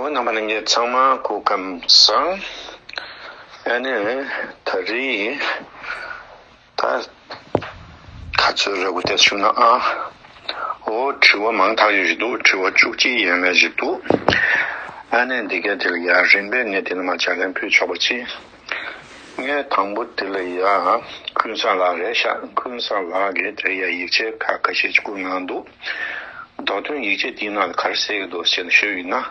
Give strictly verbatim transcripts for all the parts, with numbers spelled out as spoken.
རྣམ་པ་ལྷན་རྒྱས་ཚང་མ་སྐུ་ཁམས་བཟང་། ཨ་ནི་ད་རེས་ད་ག་ཚོད་རེད་གོ་དེ་ཞུ་ན་ཨ། འོ་དྲི་བ་མང་ཐག་ཡོད་ཞིག་འདུག་དྲི་བ་བཅུ་གཅིག་ཡན་ལས་ཞིག་འདུག་ཨ་ནི་འདི་ག་དེ་ལ་ཡ་རིམ་པས་ངས་དེ་ནི་མ་ལྗགས་ལན་ཕུལ་ཆོག་པ་ཅི། ངས་དང་པོ་དེ་ལ་ཡ་ཀུན་བཟང་ལགས་རེད་ཤག་ཀུན་བཟང་ལགས་ཀྱིས་དེ་ཡ་ཡིག་ཆ་ཁ་ཁ་ཤས་ཅིག་བསྐུར་གནང་འདུག་མདོ་དོན་ཡིག་ཆ་འདིའི་ནང་ལ་ག་རེ་གསལ་གྱི་འདུག་ཟེར་ནས་ཞུས་ཡིན་ན།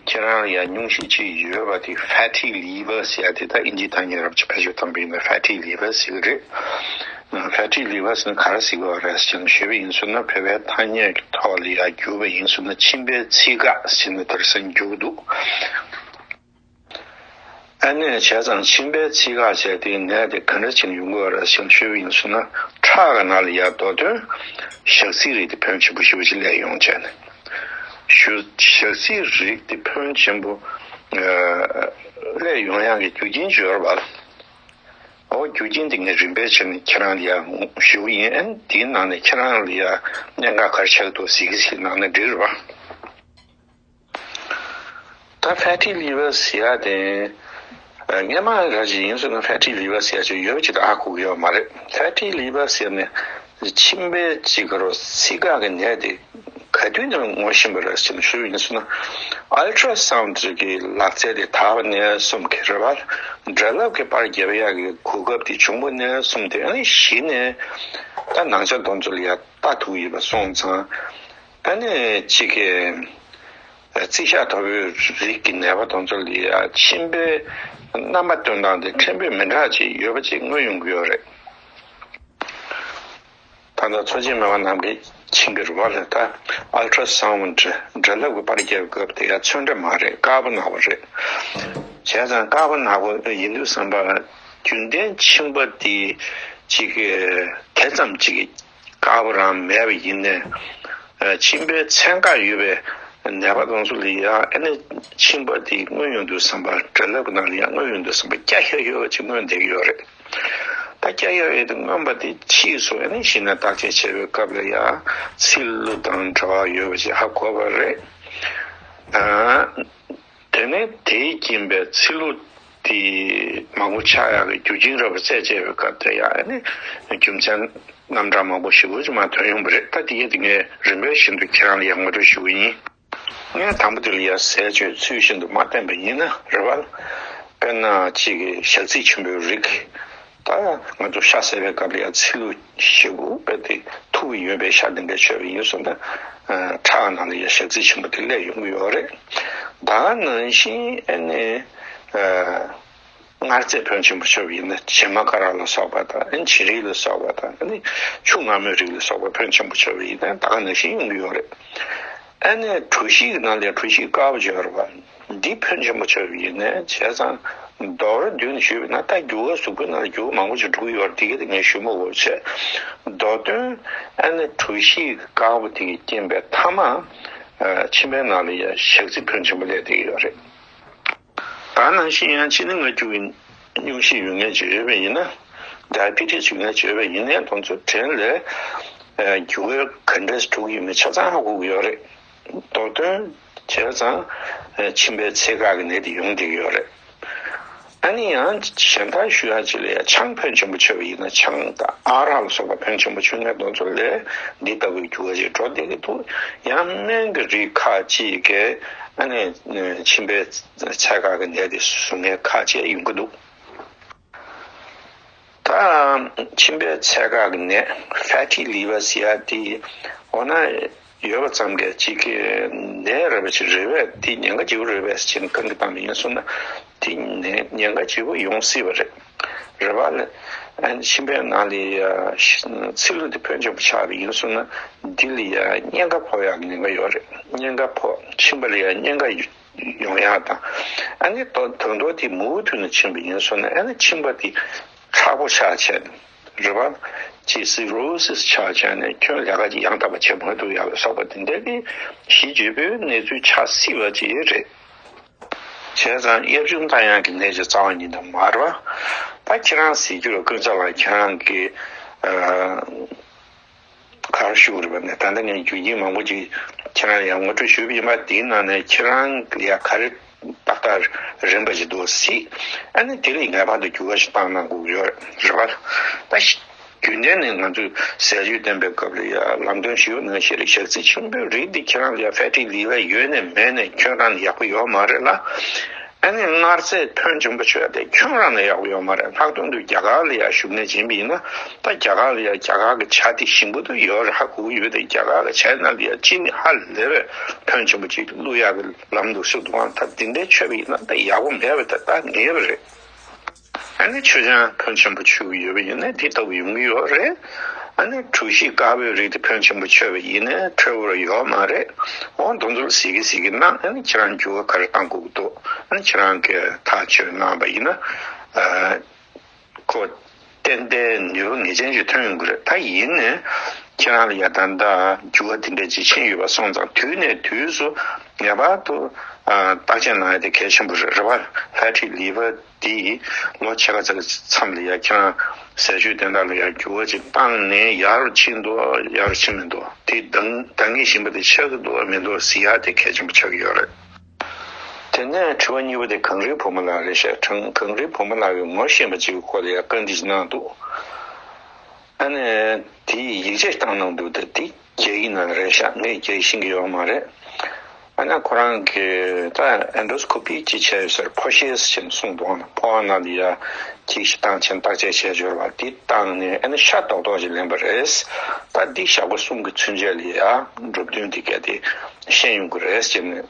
ཁྱེད་རང་ལ་ཡ་སྙུང་གཞི་ཅིག་ཡོད་པ་དེ་fatty liver ཟེར་ཡ་དེ་ད་ཨིན་ཇིའི་ཐ་སྙད་རབ་ཅིག་བེད་སྤྱོད་བཏང་པ་ཡིན་ན་fatty liver ཟེར་གྱི་རེད། fatty liver ཟེར་ན་ག་རེ་ཟེར་གྱི་རེད་ཟེར་ནས་ཞུས་པ་ཡིན་ཟེར་ན་བོད་པའི་ཐ་སྙད་ཀྱི་ཐོག་ལ་ཡ་བསྒྱུར་བ་ཡིན་ཟེར་ན་མཆིན་པའི་ཚིགས་ཁ་ཟེར་ནས་དེར་སེང་བསྒྱུར་གྱི་འདུག་ཨ་ནི་བྱས་ཙང་མཆིན་པའི་ཚིགས་ཁ་བྱས་དེའི་ནད་དེ་ག་འདྲ་བྱས་ནས་ཡོང་གི་ཡོད་རེད་ཟེར་ནས་ཞུས་པ་ཡིན་ཟེར་ན་ཁྲག་གི་ནང་ལ་ཡ་མདོ་དོན་ཞག་ཚིལ་རིགས་དེ་ཕོན་ཆེན་པོ་ཞེ་པོ་ཅིག་སླེབས་ཡོང་བྱས་ནས། ཞུ་ཞག་ཚིལ་རིགས་དེ་ཕོན་ཆེན་པོ་ཨ་སླེབས་ཡོང་ཡག་གི་རྒྱུ་རྐྱེན་ཅིག་ཡོད་རེད་པ། འོ་རྒྱུ་རྐྱེན་དེ་ངས་རིམ་པས་བྱས་ནས་ཁྱེད་རང་ལ་ཡ་ཞུ་གི་ཡིན། ཨ་ནི་དེའི་ནང་ནས་ཁྱེད་རང་ལ་ཡ་གནད་འགག་ག་རེ་ཆགས་འདུག་གཟིགས་གཟིགས་གནང་ན་འགྲིག་རེད་པ། ད་fatty liver ཟེར་ཡ་དེ། ཨ་སྔན་མ་ར་ཅིག་ཡིན་ཟེར་ན་fatty liver ཟེར་ཡ་ཅིག་ཡོད་ཅིག་ད་ཧ་གོ་གི་ཡོད་མ་རེད། fatty liver ཟེར་ནས་མཆིན་པའི་ཅིག་ག་རོ་ཚིགས་ཁ་གི་ནད་དེ་ག་དུས་ནས་ངོ་ཤེས་པ་རེད་ཟེར་ནས་ཞུས་ཡིན་ཟེར་ན། ultrasound གི་ལག་རྩལ་དེ་དར་བ་ནས་བཟུང་གི་རེད་པ། སྒྲ་རླབས་ཀྱི་པར་རྒྱབ་ཡག་གི་གོ་སྐབས་དེ་བྱུང་བ་ནས་བཟུང་སྟེ་ཨ་ནི་གཞི་ནས་ད་ནང་ཆ་དེ་ཚོ་ལ་ཡ་ལྟ་ཐུབ་ཡོད་པ་སོང་ཙང་། ཨ་ནི་གཅིག་གི་རྩིས་ཤག་དོ་པོའི་རིགས་ཀྱི་ནད་པ་དེ་ཚོ་ལ་ཡ་མཆིན་པའི་རྣམ་པ་སྟོན་སྟངས་དེ་ཕྲན་བུ་མི་འདྲ་ཅིག་ཡོད་པ་ཅིག་མངོན་ཡོང་གི་ཡོད་རེད། ད་ལྟ་འཚོ་བྱེད་སྨན་པ་རྣམས་ཀྱིས་མཆིན་པའི་རུས་པ་ལ་ད་ultrasound སྒྲ་རླབས་ཀྱི་པར་རྒྱབ་སྐབས་དེ་ཡ་ཚོན་ཁྲ་མ་རེད། དཀར་པོ་ནག་པོ་རེད། བྱས་ཙང་དཀར་པོ་ནག་པོ་ཡིན་དུས་ཙམ་པ་རྒྱུན་ལྡན་མཆིན་པ་དེ་གཅིག་གི་དེ་ཙམ་གཅིག་གི་དཀར་པོ་རང་མེད་པ་ཡིན་ནའི། ཨ་མཆིན་པའི་ཚན་ཁ་ཡོད་པའི་ནད་པ་དེ་ཚོ་ལ་ཡང་ཨ་ནི་མཆིན་པ་དེ་མངོན་ཡོང་དུས་ཙམ་པ་སྒྲ་རླབས་ཀྱི་ནང་ལ་ཡང་མངོན་ཡོང་དུས་ཙམ་པ་སྐྱ་ཤ་ཡོད་པ་ཅིག་མངོན་བསྡད་ཀྱི་ཡོད་རེད། ད་སྐྱ་ཤ་ཡོད་དེ་མངོན་པ་དེ་ཕྱིས་སུ་ཨ་ནི་གཞི་ནས་བརྟག་དཔྱད་བྱེད་པའི་སྐབས་ལ་ཡང་ཚིལ་ལུ་དང་འབྲེལ་བ་ཡོད་པ་ཅིག་ཧ་གོ་བ་རེད། ཨ། དེ་ནས་དེའི་རྐྱེན་པས་ཚིལ་ལུ་དེ་མང་པོ་ཆགས་ཡག་གི་རྒྱུ་རྐྱེན་རབ་རྩད་བཅད་པའི་སྐབས་དེ་ཡང་ཨ་ནི་རྒྱུ་མཚན་རྣམ་གྲངས་མང་པོ་ཞེ་པོ་ཅིག་མར་ཐོན་ཡོང་པ་རེད། ད་དེ་ཡིན་དུས་ངས་རིམ་པ་བཞིན་དུ་ཁྱེད་རང་ལ་ཡང་ངོ་སྤྲོད་ཞུ་གི་ཡིན། ངས་དང་པོ་དེ་ལ་ཡང་ཟས་སྤྱོད་ཚུལ་བཞིན་དུ་མ་བསྟེན་པ་ཡིན་ན་རེད་པ། དཔེར་ན་གཅིག་གི་ཞག་ཚིལ་ཆེན་པོའི་རིགས། ད་ང་ཚོ་ཤ་ཟ་བའི་སྐབས་ལ་ཡང་ཚིལ་ལུ་ཞེ་པོ་དཔེ་དེ་ཐུག་གི་ཡོད་པའི་ཤ་དེ་འདྲ་མཆོད་པ་ཡིན་སོང་ན། ཨ་ཁྲག་ནང་ལ་ཡང་ཞག་ཚིལ་ཆེན་པོ་དེ་སླེབས་ཡོང་གི་ཡོད་རེད། ད་ག་ནང་བཞིན་ཨ་ནི་ཨ་མངར་རྫས་ཕོན་ཆེན་པོ་མཆོད་པ་ཡིན་ན་བྱེ་མ་ཀ་ར་ལ་སོགས་པ་དང་ཨ་ནི་བྱི་རིལ་ལ་སོགས་པ་དང་ཨ་ནི་ཆུ་མངར་མོའི་རིགས་ལ་སོགས་པ་ཕོན་ཆེན་པོ་མཆོད་པ་ཡིན་ན་ད་ག་ནང་བཞིན་ཡོང་གི་ཡོད་རེད། ཨ་ནི་གྲོ་ཞིབ་ཀྱི་ནང་ལ་གྲོ་ཞིབ་དཀར་པོ་ཅིག་ཡོད་རེད་པ། འདི་ཕོན་ཆེན་པོ་ཆགས་པ་ཡིན་ནའི་བྱས་ཙང་མདོར་བསྡུས་ནས་ཞུས་པ་ན་ད་རྒྱུ་སྐར་གཟུགས་པོའི་ནང་ལ་རྒྱུ་མང་པོ་ཅིག་འགྲོ་གི་ཡོད་རེད། དེ་ག་དེ་ངས་ཞུ་མི་དགོས་བྱས། མདོར་དོན་ཨ་ནི་གྲོ་ཞིབ་དཀར་པོ་དེ་གི་རྐྱེན་པས་མཐའ་མ་ཨ་མཆིན་པའི་ནང་ལ་ཡ་ཞག་ཚི་ཕོན་ཆེན་པོ་སླེབས་བསྡད་ཀྱི་ཡོད་རེད། ད་ནང་བཞིན་ཡང་ཕྱི་ནང་སྔ་རྒྱུ་གི་སྙུང་གཞི་ཡོད་མཁན་ཅིག་ཡོད་པ་ཡིན་ན། ཌའི་བྷི་ཊི་སི་ཡོད་མཁན་ཅིག་ཡོད་པ་ཡིན་ནའི་དེ་ཚོ་དྲན་ལས་ཨ་རྒྱུ་སྐར་ག་འདྲས་འགྲོ་གི་ཡོད་མེད་ཆ་ཚང་ཧ་གོ་གི་ཡོད་རེད། མདོར་དོན་བྱས་ཙང་ཨ་མཆིན་པའི་ཚིགས་ཁ་གི་ནད་དེ་ཡོང་བསྡད་ཀྱི་ཡོད་རེད། ཨ་ནི་ཡང་གཞན་དག་ཞུ་ཡག་ཅིག་ལ་ཡང་ཆང་ཕོན་ཆེན་པོ་མཆོད་པ་ཡིན་ན་ཆང་དང་ཨ་རག་ལ་སོགས་པ་ཕོན་ཆེན་པོ་མཆོད་མཁན་དེ་ཚོ་ལས་འདི་ལྟ་བུའི་རྒྱུ་སྐར་ཅིག་འགྲོ་བསྡད་ཀྱི་འདུག་ཡང་སྨན་གྱི་རིགས་ཁག་ཅིག་གིས་ཨ་ནི་མཆིན་པའི་ཚིགས་ཁ་གི་ནད་དེ་བཟོ་མཁན་ཁག་ཅིག་ཡོང་གི་འདུག་ད་མཆིན་པའི་ཚིགས་ཁ་གི་ནད་ཕེ་ཊི་ལི་ཝར་ཟེར་ཡག་དེ་འོ་ན་ཡོད་པ་ཙམ་གྱིས་གཅིག་གི་ནད་རེད་པ་ཅིག་རེད་པས། དེ་ཉེན་ཁ་ཆེ་པོ་རེད་པས་ཟེར་ནས་བཀའ་འདྲི་བཏང་བ་ཡིན་སོང་ན་དེ་ནད་ཉེན་ཁ་ཆེ་པོ་ཡོང་སྲིད་པ་རེད། རེད་པ་ལས། ཨ་ནི་མཆིན་པའི་ནང་ལ་ཡ་ཚིལ་ལུ་དེ་ཕོན་ཆེན་པོ་ཆགས་པ་ཡིན་སོང་ན་འདི་ལ་ཡ་གཉན་ཁ་ཕོག་ཡག་གི་ཉེན་ཁ་ཡོད་རེད། གཉན་ཁ་ཕོག་མཆིན་པ་ལ་ཡ་གཉན་ཁ་ཡོང་ཡག་དང་། ཨ་ནི་ད་ད་དུང་དེ་མུ་མཐུད་ནས་ཕྱིན་པ་ཡིན་སོང་ན་ཨ་ནི་མཆིན་པ་དེ་མཁྲེགས་པོ་ཆགས་བྱས་ནས་རེད་པ། ཅིག་སི་རོ་སིས་ཆགས་བྱས་ནས་ཁྱོན་ལས་ཀ་ཅིག་ཡང་དག་པ་བྱེད་མ་ཐུབ་ཡག་ལ་སོགས་པ་དེ་འདྲ་གི་གཞི་བརྗོད་པའི་གནས་ཚུལ་ཆགས་སྲིད་པ་ཅིག་རེད། བྱས་ཙང་གཡབ་ཆུང་བཏང་ཡག་གི་ནད་ཀྱི་རྩ་བ་ཉིད་དུ་མ་རེད་པ། ད་ཁྱེད་རང་ཟེར་རྒྱུ་ལ་ཀུན་བཟང་ལགས་ཁྱེད་རང་གི་ཨ། ག་རེ་ཞུ་དགོས་རེད་པ་ནས། ད་ལྟ་ངས་རྒྱུ་རྐྱེན་མང་པོ་ཅིག་ཁྱེད་རང་ལ་ཡང་ངོ་སྤྲོད་ཞུས་པ་ཡིན་པ། དེའི་ནང་ནས་ཁྱེད་རང་ལ་ཡང་ག་རེ་ཏག་ཏག་རན་པ་ཞིག་འདུག་གཟིགས། ཨ་ནི་དེ་ལ་ངེས་པར་དུ་འགྱུར་བ་ཞིག་བཏང་གནང་དགོས་ཀྱི་ཡོད་རེད་པ། ད་ཤི་རྒྱུན་ལྡན་ནས་ང་ཚོས་ཟས་བཅུད་བསྟེན་པའི་སྐབས་ལ་ཡང་ལམ་སྟོན་ཞུས་པ་ནང་བཞིན་རེད། ཞག་ཚི་ཆེན་པོའི་རིགས་འདི་ཁྱེད་རང་ལ་ཡང་ཕེ་ཊི་ལི་ཝར་ཡོད་ནས་མེད་ནས་ཁྱོད་རང་ལ་ཡག་པོ་ཡོད་མ་རེད་ལ། ཨ་ནི་མངར་ཟས་ཕོན་ཆེན་པོ་མཆོད་དེ་ཁྱོད་རང་ལ་ཡག་པོ་ཡོད་མ་རེད། ལྷག་དོན་དུ་རྒྱ་གར་ལ་ཡང་བཞུགས་གནས་ཕྱིན་པ་ཡིན་ན། ད་རྒྱ་གར་ལ་ཡང་རྒྱ་གར་གྱི་ཇ་དེ་ཞིམ་པོ་དུ་ཡོད་རེད། ཧ་གོ་གི་ཡོད་དེ། རྒྱ་གར་གྱི་ཇ་ནང་ལ་ཡང་ཅི་ནི་ཧ་ལས་པའི་ཕོན་ཆེན་པོ་ཅིག་བླུག་ཡག་གི་ལམ་འདུག་ཟེར་འདུག་ཨང་། ད་འདི་འདྲའི་མཆོད་པ་ཡིན་ན་ད་ཡག་པོ་མེད་པ་ད་ད་ངེས་པ་རེད། ཨ་ནི་མཆོད་ཆང་ཕོན་ཆེན་པོ་མཆོད་ཀྱི་ཡོད་པ་ཡིན་ན་དེ་ལྟ་བུ་ཡོང་གི་ཡོད་རེད། ཨ་ནི་གྲོ་ཞིབ་དཀར་པོའི་རིགས་དེ་ཕོན་ཆེན་པོ་མཆོད་པ་ཡིན་ན་འཕྲོད་པོ་ཡོད་མ་རེད། འོ་དེ་ཚོ་ལ་གཟིགས་ཀྱི་གཟིགས་ཀྱི་གནང་། ཨ་ནི་ཁྱེད་རང་འགྱུར་བ་ག་རེ་བཏང་དགོས་ཀྱི་འདུག་ཨ་ནི་ཁྱེད་རང་གིས་ཐག་གཅོད་གནང་པ་ཡིན་ན། ཨ། ཁོ་ཏན་ཏན་ནུས་པ་ངེས་ཅན་ཞིག་ཐོན་ཡོང་གི་རེད། ད་ཡིན་ནའི་ཁྱེད་རང་ལ་ཡང་ད་ལྟ་འགྱུར་བ་དེ་འདྲ་ཅིག་ཕྱིན་ཡོད་པ་སོང་ཙང་། དུས་ནས་དུས་སུ་ངེས་པར་དུ་ཨ་བརྟག་དཔྱད་གནང་ཡ་དེ་གལ་ཆེན་པོ་རེད། རེད་པ། ཕེ་ཊི་ལི་ཝར་འདི་ལོ་ཕྱེད་ཀ་ཙམ་གྱི་མཚམས་ལ་ཡང་ཁྱེད་རང་ཟས་བཅུད་དེ་དག་ལ་ཡང་འགྱུར་བ་ཅིག་བཏང་ནས་ཡར་ཕྱིན་འདུག་ཡར་ཕྱིན་མི་འདུག་དེ་འདང་འདང་ངེས་བཞིན་པ་དེ་ཆགས་ཀྱི་འདུག་མི་འདུག་གཟིགས་ཡ་དེ་གལ་ཆེན་པོ་ཆགས་ཀྱི་ཡོད་རེད། དེ་ནས་དྲི་བ་གཉིས་པ་དེ་གངས་རིའི་བུ་མོ་ལགས་རེད་ཤག་གངས་རིའི་བུ་མོ་ལགས་ཀྱིས་ངོ་ཤེས་པ་ཅིག་གི་སྐོར་ལ་ཡང་བཀའ་འདྲི་ཞིག་གནང་འདུག་ཨ་ནི་དེ་ཡིག་ཆ་བཏང་གནང་འདུག་དེ་དེ་རྒྱ་ཡིག་ནང་རེད་ཤག་ངས་རྒྱ་ཡིག་ཤེས་ཀྱི་ཡོད་མ་རེད། ཨ་ནི་ཁོ་རང་གིས་ད་ཨེན་ཌོ་སི་ཀོ་པི་ཅིག་བྱས་ཡོད་ཟེར། ཕོ་ཤེས་ཟེར་ནས་གསུངས་འདུག་ཨ་ནི་ཕོ་བ་ནང་ལ་ཡ་ཅིག་ཞིག་བཏང་བྱས་བརྟག་དཔྱད་བྱས་འབྱོར་བ་དེ་བཏང་ནས། ཨ་ནི་ཤ་རྡོག་རྡོག་ཅིག་ལེན་པ་རེད། ད་འདི་ཞག་པོ་གསུམ་གྱི་ཚུན་ཆད་ལ་ཡ་འགྲོ་དོན་དེ་ག་དེ་ཤེས་ཡོང་གི་རེད་ཟེར་ནས་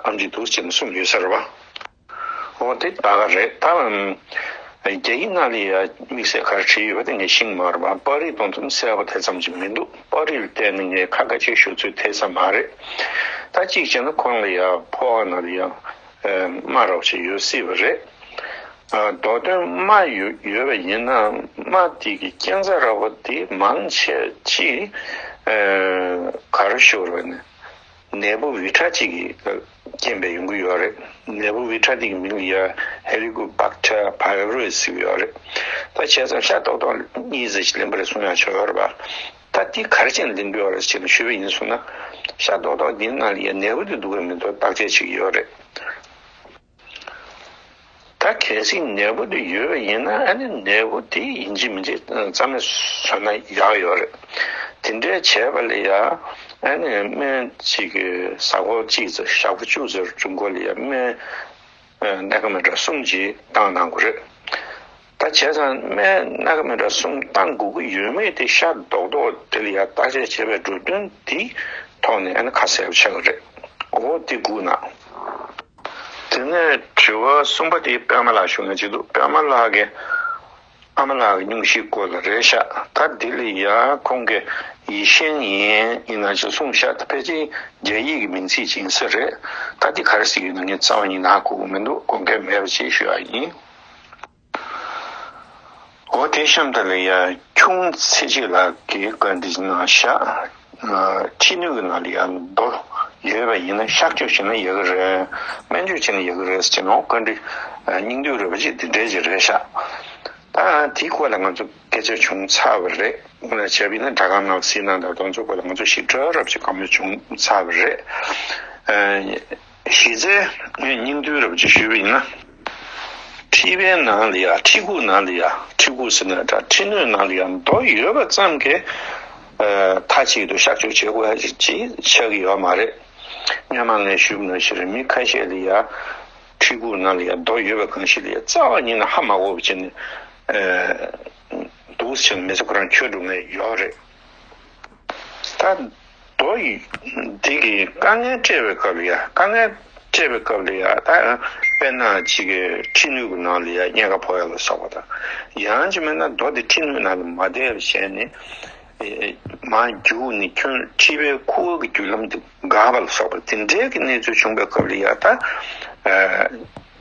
ཨམ་ཆི་འདུག་ཟེར་ནས་གསུངས་ཡོད་ས་རེད་པ། འོ་དེ་ད་ག་རེད། ད་རྒྱ་ཡིག་ནང་ལ་ཡ་དམིགས་བསལ་ག་རེ་བྲིས་ཡོད་པ་དེ་ངས་ཤེས་ཀྱི་མ་རེད་པ། པར་རིས་དེ་ཚོ་གསལ་པོ་དེ་ཙམ་ཅིག་མི་འདུག་པར་རིས་ལ་བལྟས་ནས་ངས་ཁ་ཁ་ཅིག་ཞུ་ཚོད་ཐེབས་ས་མ་རེད། ད་གཅིག་བྱས་ན་ཁོང་ལ་ཡ་ཕོ་བ་ནང་ལ་ཡ་རྨ་རོགས་ཅིག་ཡོད་སྲིད་པ་རེད། ཨ། མདོ་དོན་རྨ་ཡོད་ཡོད་པ་ཡིན་ན། རྨ་དེ་གི་རྐྱེན་རྩ་ར་བ་དེ་མང་ཆེ་ཅིག་ཨ། ག་རེ་ཞུ་དགོས་རེད་པ་ནི། ནད་འབུ་བི་ཁྲ་གཅིག་གི་རྐྱེན་པས་ཡོང་གི་ཡོད་རེད། ནད་འབུ་བི་ཁྲ་དེ་གི་མིང་ལ་ཡ་ཧེ་ལི་ཀོ་བྷག་ཊར་པ་ཡོ་རི་ཟེར་གྱི་ཡོད་རེད། ད་བྱས་ཙང་ཤ་རྡོག་རྡོག་གཉིས་ཙམ་ཞིག་ལེན་པ་རེད་གསུང་ཡ་ཆོག་ཡོད་རེད་པ། ད་དེ་ག་རེ་བྱས་ནས་ལེན་གྱི་ཡོད་རེད་ཟེར་ནས་ཞུས་པ་ཡིན་སོང་ན། ཤ་རྡོག་རྡོག་འདིའི་ནང་ལ་ཡ་ནད་འབུ་དེ་འདུག་གམ་མི་འདུག་བརྟག་དཔྱད་བྱེད་ཀྱི་ཡོད་རེད། ད་གལ་སྲིད་ནད་འབུ་དེ་ཡོད་པ་ཡིན་ན། ཨ་ནི་ནད་འབུ་དེ་ཡིན་གཅིག་མིན་གཅིག་རྩ་མེད་བཟོ་ན་ཡག་ཡོད་རེད། དེ་འདྲའི་བྱས་པ་ལ་ཡ་ཨ་ནི་སྨན་གཅིག་གི་གཟའ་འཁོར་གཅིག་ཙམ་ཞག་པོ་བཅུ་ཙམ་རིང་པོ་ལ་ཡ་སྨན་ཨ་སྣ་ཁ་མི་འདྲ་གསུམ་ཅིག་བཏང་གནང་དགོས་རེད། ད་བྱས་ཙང་སྨན་སྣ་ཁ་མི་འདྲ་གསུམ་བཏང་དགོས་ཀྱི་ཡོད་མེད་དེ་ཤ་རྡོག་རྡོག་དེ་ལ་ཡ་བརྟག་དཔྱད་བྱས་པའི་འགྲོ་དོན་དེའི་ཐོག་ནས་ཨ་ནི་ཁ་གསལ་པོ་ཆགས་ཀྱི་རེད། འོ་དེ་སྒུག་ན། དེ་ནས་དྲི་བ་གསུམ་པ་དེ་པད་མ་ལགས་ཞུ་མཁན་ཅིག་འདུག་པད་མ་ལགས་ཀྱི་ཨ་མ་ལགས་ཀྱི་སྙུང་གཞིའི་སྐོར་ལ་རེད་ཤག་ད་འདི་ལ་ཡ་ཁོང་གིས་ཡེ་ཤེས་ཡན་ཡིན་ན་ཅིག་གསུངས་ཤག་ད་ཕལ་ཆེར་རྒྱ་ཡིག་གི་མིང་ཚིག་ཅིག་ཡིན་ས་རེད། ད་འདི་ག་རེ་ཟེར་གྱི་ཡོད་ན་ངས་རྩ་བ་ཉིད་ནས་ཧ་གོ་གི་མི་འདུག་དགོངས་འགལ་མེད་པ་ཅིག་ཞུ་ཡ་ཡིན། འོ་དེ་གཤམ་དུ་ལ་ཡ་ཁྱུང་ཚེ་སྐྱིད་ལགས་ཀྱིས་བཀའ་འདྲི་གནང་ཤག་ཨ། ཁྲིད་ནུས་ཀྱི་ནང་ལ་ཡ་རྡོ་ཡོད་པ་ཡིན་ན་གཤག་བཅོས་བྱས་ན་ཡག་གི་རེད། སྨན་བཅོས་བྱས་ན་ཡག་གི་རེད་ཟེར་ནས་བཀའ་འདྲི་ཨ་སྙིང་བསྡུས་རེད་པ་ཅིག་འདི་འདྲའི་ཅིག་རེད་ཤག་ད་དེའི་སྐོར་ལ་ང་ཚོ་སྐད་ཆ་བྱུང་ཚར་བ་རེད། བྱས་པ་ཡིན་ན་དྲ་ཁང་ནང་གཟིགས་གནང་དང་དེ་ཚོའི་སྐོར་ལ་ང་ཚོ་ཞིབ་ཕྲ་རབ་ཅིག་བཀའ་མོལ་བྱུང་ཚར་བ་རེད། ཨ། གཞི་རྩའི་ངས་སྙིང་བསྡུས་རབ་ཅིག་ཞུས་པ་ཡིན་ན། མཁྲིས་པའི་ནང་ལ་ཡ་མཁྲིས་ཁུག་ནང་ལ་ཡ་མཁྲིས་ཁུག་ཟེར་ན་འདྲ། མཁྲིས་སྣོད་ནང་ལ་ཡ་རྡོ་ཡོད་པ་ཙམ་གྱིས་ཨ་མཐའ་གཅིག་ཏུ་གཤག་བཅོས་བྱེད་དགོས་ཡ་ཅིག་ཆགས་ཀྱི་ཡོད་མ་རེད། སྔོན་མ་ངས་ཞུས་པ་ནང་བཞིན་རེད། མི་ཁ་ཤས་ལ་ཡ་མཁྲིས་ཁུག་ནང་ལ་ཡ་རྡོ་ཡོད་པ་གང་ཞིག་ལ་ཡ་རྩ་བ་ཉིད་ནས་ཧ་མ་གོ་བ་བྱས་ནས་ཨ་འདུག་ཟེར་ནས་མི་ཚེ་ཁོ་རང་འཁྱོལ་འགྲོ་མཁན་ཡོད་རེད། ད་རྡོ་ཡི་འདི་གིས་དཀའ་ངལ་འཕྲད་པའི་སྐབས་ལ་ཡ། དཀའ་ངལ་འཕྲད་པའི་སྐབས་ལ་ཡ། ད་དཔེར་ན་གཅིག་གི་མཁྲིས་སྣོད་ཀྱི་ནང་ལ་ཡ་མཉེན་ཁ་ཕོག་ཡ་ལ་སོགས་པ་དང་། ཡང་གཅིག་མིན་ན་རྡོ་དེ་མཁྲིས་སྣོད་ནང་ལ་མ་བསྡད་པ་བྱས་ནས་ཨེ་མར་རྒྱུགས་ནས་ཁྱོད་མཁྲིས་པའི་ཁུ་བ་གི་རྒྱུ་ལམ་དེ་འགག་པ་ལ་སོགས་པ་དེ་འདྲའི་གི་གནས་ཚུལ་བྱུང་པའི་སྐབས་ལ་ཡ། ད་ཨ་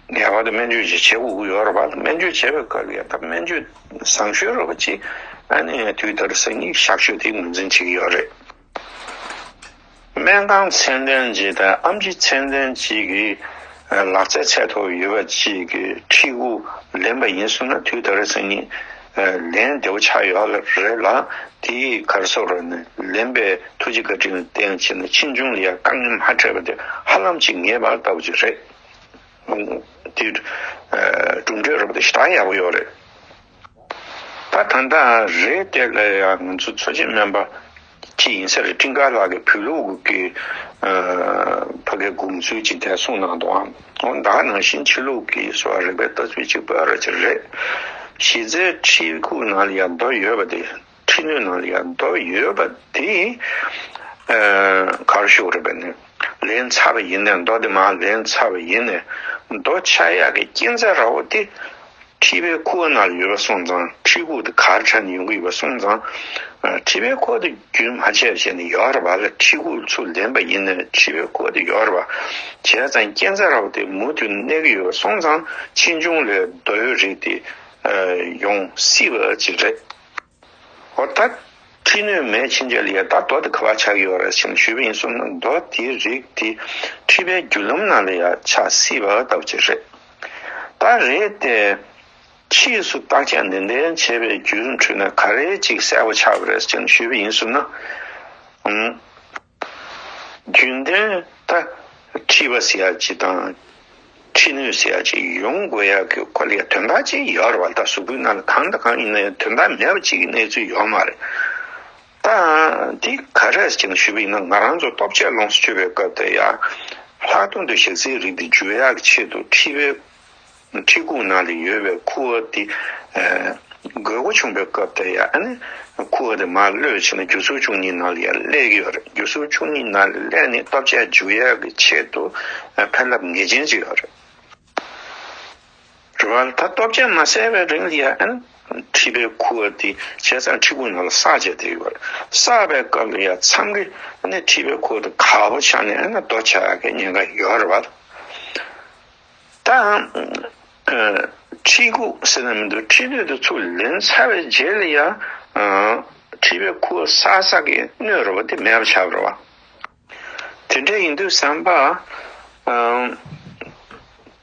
ངེས་པར་དུ་སྨན་བཅོས་ཅིག་བྱེད་དགོས་ཀྱི་ཡོད་རེད་པ། སྨན་བཅོས་བྱེད་པའི་སྐབས་ལ་ཡ། ད་སྨན་བཅོས་བཟང་ཤོས་རེད་པ་ཅིག་ཨ་ནི་དུས་ད་རེས་སང་ཉིན་གཤག་བཅོས་དེ་ངོས་འཛིན་བྱེད་ཀྱི་ཡོད་རེད། སྨན་ཁང་ཚད་ལྡན་ཅིག་དང་ཨེམ་ཆི་ཚད་ལྡན་ཅིག་གི་ལག་རྩལ་ཚད་མཐོ་བོ་ཡོད་པ་ཅིག་གི་མཁྲིས་ཁུག་ལེན་པ་ཡིན་སོང་ན། དུས་ད་རེས་སང་ཉིན་ ལན་བདེ་བོ་ཆགས་ཡོད་རེད་ལ། དེའི་ག་རེ་ཟེར་དགོས་རེད། ལན་པའི་ཐུགས་རྗེ་བཀའ་དྲིན་ལ་བརྟེན་བྱས་ནས་ཕྱིས་འབྱུང་ལ་ཡང་དཀའ་ངལ་མ་འཕྲད་པ་དེ་ཧ་ལམ་ཅིག་ངེས་པར་ལྟ་བུ་ཅིག་རེད། དེ་གྲུབ་འབྲས་རོབ་དེ་ཞེ་དྲག་ཡག་པོ་ཡོད་རེད། ད་ད་ལྟ་རེད་དེ་ལ་ཡང་ང་ཚོ་འཚོ་བྱེད་སྨན་པ་ཅིག་ཡིན་ས་རེད། སྤྲིན་དཀར་ལགས་ཀྱིས་བོད་ལུགས་ཀྱི་ཕ་གའི་དགོངས་ཚུལ་ཅིག་དེ་གསུངས་གནང་འདུག་ཨང་། འོ་ད་ག་ནང་བཞིན་ཕྱི་ལུགས་ཀྱི་སོ་རིག་པའི་ལྟ་ཚུལ་གཅིག་པ་ར་ཅིག་རེད། གཞི་རྩའི་མཁྲིས་ཁུག་ནང་ལ་ཡང་རྡོ་ཡོད་པ་དེ། མཁྲིས་སྣོད་ནང་ལ་ཡང་རྡོ་ཡོད་པ་དེ་ག་རེ་ཞུ་དགོས་རེད་པས་ནི། ལེན་ཚར་བ་ཡིན་ནས། རྡོ་དེ་མར་ལེན་ཚར་བ་ཡིན་ནས། རྡོ་ཆགས་ཡག་གི་རྐྱེན་རྩ་ར་བ་དེ་མཁྲིས་པའི་ཁུ་བ་ནང་ལ་ཡོད་པ་སོང་ཙང་། མཁྲིས་ཁུག་དེ་གར་ཆགས་ནས་ཡོང་གི་ཡོད་པ་སོང་ཙང་། མཁྲིས་པའི་ཁུ་བ་དེ་རྒྱུན་མ་ཆད་བྱས་ནས་ཡོད་རེད་པ་ལ། མཁྲིས་ཁུག་ཚུར་ལེན་པ་ཡིན་ནས་མཁྲིས་པའི་ཁུ་བ་དེ་ཡོད་རེད་པ། བྱས་ཙང་རྐྱེན་རྩ་ར་བ་དེ་མུ་མཐུད་གནས་ཀྱི་ཡོད་པ་སོང་ཙང་། ཕྱིས་འབྱུང་ལ་རྡོ་ཡོད་རིགས་དེ་ཡོང་སྲིད་པ་ཅིག་རེད། འོ་ད་མཁྲིས་སྣོད་མེད་ཕྱིན་ཆད་ལ་ཡང་ད་རྡོ་དེ་ག་པར་ཆགས་ཀྱི་ཡོད་རེད་ཟེར་ནས་ཞུས་པ་ཡིན་སོང་ན། རྡོ་དེའི་རིགས་དེ་མཁྲིས་པའི་རྒྱུ་ལམ་ནང་ལ་ཡང་ཆགས་སྲིད་པ་ལྟ་བུ་ཅིག་རེད། ད་རེད་དེ། ཕྱིས་སུ་བརྟག་དཔྱད་ནན་ཏན་བྱས་པའི་བརྒྱུད་རིམ་ཁྲོད་ནས་ག་རེ་ཅིག་གསལ་པོ་ཆགས་པ་རེད་ཟེར་ནས་ཞུས་པ་ཡིན་སོང་ན། ཨང་། རྒྱུན་ལྡན་ད་མཁྲིས་པ་ཟེར་ཡག་ཅིག་དང་། མཁྲིས་སྣོད་ཟེར་ཡག་ཅིག་ཡོང་དགོས་ཡག་གི་ཁོ་ལ་ཡ་དོན་དག་ཅིག་ཡོད་རེད་པ། ད་གཟུགས་པོའི་ནང་ལ་གང་དང་གང་ཡིན་ན་ཡང་དོན་དག་མེད་པ་ཅིག་གི་གནས་ཚུལ་ཡོད་མ་རེད། ད་འདི་ག་རེ་ཟེར་ནས་ཞུས་པ་ཡིན་ན། ང་རང་ཚོ་ལྟོ་ཆས་ལོངས་སུ་སྤྱོད་པའི་སྐབས་དེ་ཡ། ལྷག་དོན་དུ་ཞག་ཚིལ་རིགས་དེ་འཇུ་ཡག་གི་ཆེད་དུ་མཁྲིས་པའི། མཁྲིས་ཁུག་ནང་ལ་ཡོད་པའི་ཁུ་བ་དེ། ཨ། དགོས་མཁོ་བྱུང་བའི་སྐབས་དེ་ཡ། ཨ་ནི་ཁུ་བ་དེ་མར་གློད་བྱས་ནས་རྒྱུ་ཚོགས་བཅུ་གཉིས་ནང་ལ་ཡ་སླེབས་ཀྱི་ཡོད་རེད། རྒྱུ་ཚོགས་བཅུ་གཉིས་ནང་ལ་སླེབས་ནས་ལྟོ་ཆས་འཇུ་ཡག་གི་ཆེད་དུ་ཕན་རླབས་ངེས་ཅན་ཅིག་ཡོད་རེད། རེད་པ། ད་ལྟོ་ཆས་མ་བསགས་པའི་རིང་ལ་ཡ། ཨ་ནི་མཁྲིས་པའི་ཁུ་བ་དེ་བྱས་ཙང་མཁྲིས་ཁུག་ནང་ལ་བསགས་བྱས་བསྡད་ཡོད་རེད། བསགས་པའི་སྐབས་ལ་ཡ་མཚམས་རེ་ཨ་ནི་མཁྲིས་པའི་ཁུ་བ་དེ་གར་པོ་ཆགས་ནས་ཨ་ནི་རྡོ་ཆགས་ཡག་གི་ཉེན་ཁ་ཡོད་རེད་པ། ད། ཨ། མཁྲིས་ཁུག་ཟེར་ན་མི་འདུག་མཁྲིས་སྣོད་དེ་ཚུར་ལེན་ཚར་བའི་རྗེས་ལ་ཡ། ཨ། མཁྲིས་པའི་ཁུ་བ་བསགས་ས་གི་སྣོད་རེད་པ། དེ་མེད་པ་ཆགས་པ་རེད་པ། དེ་འདྲ་ཡིན་དུས་ཙམ་པ། ཨ།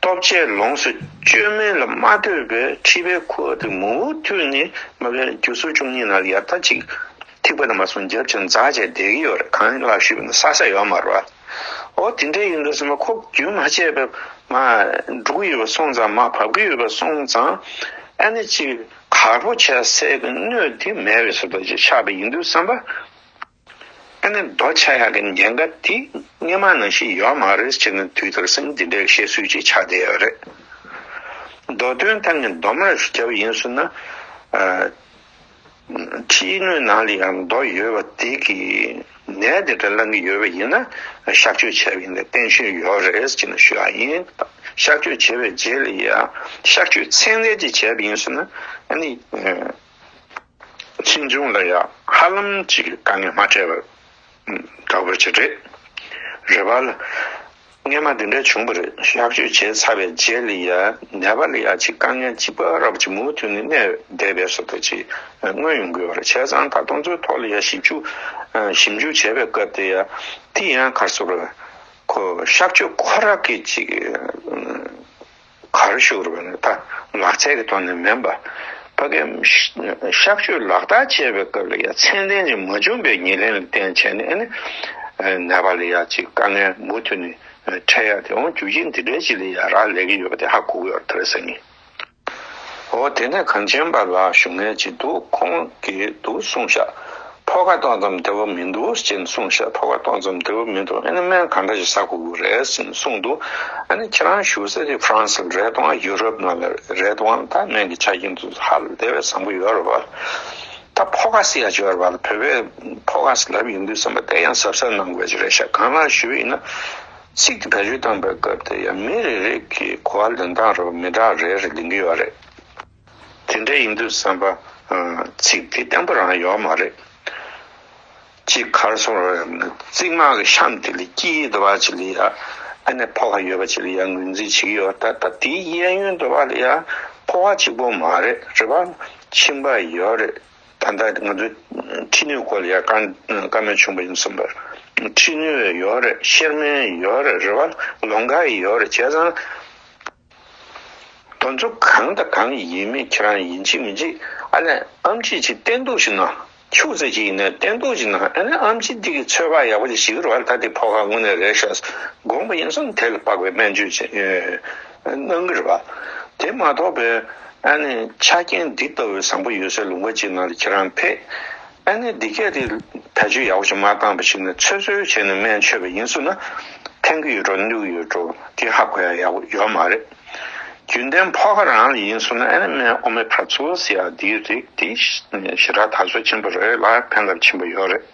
ལྟོ་ཆས་ལོངས་སུ་སྤྱོད་མིན་ལ་མ་ལྟོས་པའི་མཁྲིས་པའི་ཁུ་བ་དེ་མུ་མཐུད་ནས་མ་གི་རྒྱུ་ཚོགས་བཅུ་གཉིས་ནང་ལ་ཡ་ད་ཅིག་ཐིགས་པ་དང་མ་སོང་རྒྱབ་ཅིང་འཛག་བྱས་བསྡད་ཀྱི་ཡོད་རེད། གང་ལགས་ཞུས་པ་ན་བསགས་ས་ཡོད་མ་རེད་པ། འོ་དེ་འདྲ་ཡིན་དུས་ཙམ་པ་ཁོ་རྒྱུན་མ་ཆད་པའི་མར་འགྲོ་གི་ཡོད་པ་སོང་ཙང་། མར་བབས་ཀྱི་ཡོད་པ་སོང་ཙང་། ཨ་ནི་ཅིག་གར་པོ་ཆགས་སའི་གི་སྣོད་དེ་མེད་པའི་བཟོ་ལྟ་ཅིག་ཆགས་པ་ཡིན་དུས་ཙམ་པ། ཨ་ནི་རྡོ་ཆགས་ཡག་གི་ཉེན་ཁ་དེ་སྔོན་མ་ནང་བཞིན་ཡོད་མ་རེད་ཟེར་ནས་དུས་དེར་སེང་འདི་འདྲའི་བཤད་སྲོལ་ཅིག་ཆགས་བསྡད་ཡོད་རེད། མདོ་དོན་ཐད་ནས་སྡོམ་ར་ཞིག་བརྒྱབ་ཡིན་ཟེར་ན། ཨ། མཁྲིས་སྣོད་ནང་ལ་ཡང་རྡོ་ཡོད་པ་དེ་གིས་ནད་དེ་འདྲ་བསླང་གི་ཡོད་པ་ཡིན་ན། གཤག་བཅོས་བྱས་པ་ཡིན་ན་བརྟན་ཤོས་ཡོད་རེད་ཅེས་ནས་ཞུ་ཡག་ཡིན། གཤག་བཅོས་བྱས་པའི་རྗེས་ལ་ཡང་གཤག་བཅོས་ཚད་ལྡན་ཅིག་བྱས་པ་ཡིན་ཟེར་ན། ཨ་ནི། ཕྱིས་འབྱུང་ལ་ཡང་ཧ་ལམ་ཅིག་དཀའ་ངལ་མ་འཕྲད་པ་འདྲ་པོ་ཅིག་རེད། རེད་པ་ལ། སྔོན་མ་འདི་འདྲ་བྱུང་བ་རེད། གཤག་བཅོས་བྱས་ཚར་བའི་རྗེས་ལ་ཡ་ནད་པ་ལ་ཡ་ཅིག་དཀའ་ངལ་གཅིག་པ་ར་བ་ཅིག་མུ་མཐུད་ནས་གནས་བསྡད་པའི་བཟོ་ལྟ་ཅིག་མངོན་ཡོང་གི་ཡོད་རེད། བྱས་ཙང་ད་དེ་ཚོའི་ཐོག་ལ་ཡ་ཞིབ་འཇུག་ཞིབ་འཇུག་བྱས་པའི་སྐབས་དེ་ཡ་དེ་ཡང་ག་རེ་ཟེར་དགོས་རེད། ཁོ་གཤག་བཅོས་ཁོ་རང་གི་ཅིག་ག་རེ་ཞུ་དགོས་རེད་པ་ནི། ད་ལག་རྩལ་གྱི་ཐོག་ནས་མིན་པ། ཕ་གིའི་གཤག་བཅོས་ལག་བསྟར་བྱས་པའི་སྐབས་ལ་ཡང་ཚད་ལྡན་ཅིག་མ་བྱུང་བའི་ཉེར་ལེན་ལ་བརྟེན་བྱས་ནས། ཨ་ནི་ནད་པ་ལ་ཡང་ཅིག་དཀའ་ངལ་མུ་མཐུད་ནས་འཕྲད་ཡག་དེ། འོ་རྒྱུ་རྐྱེན་འདི་འདྲའི་ཅིག་ལ་ཡང་རག་ལས་ཀྱི་ཡོད་པ་དེ་ཧ་གོ་གི་ཡོད་རེད། དེ་རེད་ཟེར་ནས། འོ་དེ་ནས་གངས་ཅན་པ་ལགས་ཞུ་མཁན་ཅིག་འདུག་ཁོང་གིས་འདུག་གསུངས་ཤག་ཕོ་ཁ་གཏོང་ཙམ་བདེ་པོ་མི་འདུག་ཅེས་གསུངས་ཤག་ཕོ་ཁ་གཏོང་ཙམ་བདེ་པོ་མི་འདུག་ཨ་ནི་སྨན་གང་འདྲ་ཞིག་ཟ་དགོས་ཀྱི་རེད་ཟེར་ནས་གསུངས་འདུག་ཨ་ནི་ཁྱེད་རང་བཞུགས་ས་དེ་ཧྥ་རན་སི་ལ་རེད་དང་། ཡུ་རོབ་ནང་ལ་རེད་དང་། ད་སྨན་གྱི་ཆ་རྐྱེན་དེ་ཚོ་ཧ་ལས་པའི་བཟང་པོ་ཡོད་རེད་པ། ད་ཕོ་ཁ་ཟེར་ཡག་ཅིག་ཡོད་རེད་པ། བོད་པས་ཕོ་ཁ་ཟེར་ལབ་ཡོང་དུས་ཙམ་པ་དེ་ཡང་གཟབ་གཟབ་གནང་དགོས་ཀྱི་རེད་ཤག་གང་ལགས་ཞུས་པ་ཡིན་ན། ཚིག་དེ་བེད་སྤྱོད་བཏང་པའི་སྐབས་དེ་ཡང་མི་རེ་རེ་གི་གོ་བ་ལེན་སྟངས་རེད་པ། མི་འདྲ་རེ་རེ་ལེན་གྱི་ཡོད་རེད། དེ་འདྲ་ཡིན་དུས་ཙམ་པ། ཨ། ཚིག་དེ་བརྟན་པོ་རང་ཡོད་མ་རེད། གཅིག་ག་རེ་ཟེར་དགོས་རེད། རྩིབ་མ་གི་གཤམ་དེ་ལ་དཀྱིལ་འདྲ་པོ་ཅིག་ལ་ཡ། ཨ་ནི་ཕོ་ཁ་ཡོད་པ་ཅིག་ལ་ཡ་ངོས་འཛིན་བྱེད་ཀྱི་ཡོད། ད་ད་དེའི་གཡས་གཡོན་འདྲ་པོ་ལ་ཡ་ཕོ་ཁ་གཅིག་པོ་མ་རེད། རེད་པ། མཆིན་པ་ཡོད་རེད། ད་ལྟ་ང་ཚོའི་མཁྲིས་སྣོད་སྐོར་ལ་ཡ་བཀའ་བཀའ་མོལ་བྱུང་བ་ཡིན་ཙམ་པ། མཁྲིས་སྣོད་ཡོད་རེད། གཤེར་རྨེན་ཡོད་རེད། རེད་པ། ལོང་ག་ཡོད་རེད། བྱས་ཙང་། ང་ཚོ་གང་དང་གང་ཡིན་མིན་ཁྱེད་རང་ཡིན་གཅིག་མིན་གཅིག་ཨ་ནི་ཨམ་ཆི་ཅིག་བསྟེན་གཏུགས་ཅིག་གནང་། ཆུ་ཚོད་ཅིག་ཡིན་ན་བསྟེན་གཏུགས་ཅིག་གནང་། ཨ་ནི་ཨམ་ཆི་འདི་གི་ཚོད་དཔག་ཡག་པོ་ཅིག་བྱེད་ཀྱི་རེད་བ། ད་དེ་ཕོ་ཁ་དངོས་གནས་རེད་ཤག་དགོངས་པ་ཡིན་ཙང་དེ་ལ་དཔག་པའི་སྨན་བཅོས་ཅིག་གནང་གི་རེད་བ། དེ་མ་གཏོགས་པའི་ཨ་ནི་ཆ་རྐྱེན་འདི་ལྟ་བུའི་བཟང་པོ་ཡོད་སའི་ལུང་པ་ཅིག་ནང་ལ་ཁྱེད་རང་ཕེབས། ཨ་ནི་འདི་གས་དེ་བེད་སྤྱོད་ཡག་པོ་ཞིག་མ་བཏང་བ་ཞིག་ནས་ཚོད་ཚོད་བྱས་ནས་སྨན་མཆོད་པ་ཡིན་སོང་ན་ཕན་གྱི་ཡོད་འགྲོ་གནོད་ཀྱི་ཡོད་འགྲོ་དེ་ཧ་གོ་ཡ་ཡག་པོ་ཡོད་མ་རེད། རྒྱུན་ལྡན་ཕོ་ཁ་རང་ལ་ཡིན་སོང་ན་ཨ་ནི་སྨན་ཨོ་མེ་ཕ་ར་ཚུལ་ཟེར་ཡ་འདིའི་རིགས་དེ་ཞེ་དྲག་དར་སྲོལ་ཆེན་པོ་རེད་ལ་ཕན་ཐབས་ཆེན་པོ་ཡོད་རེད།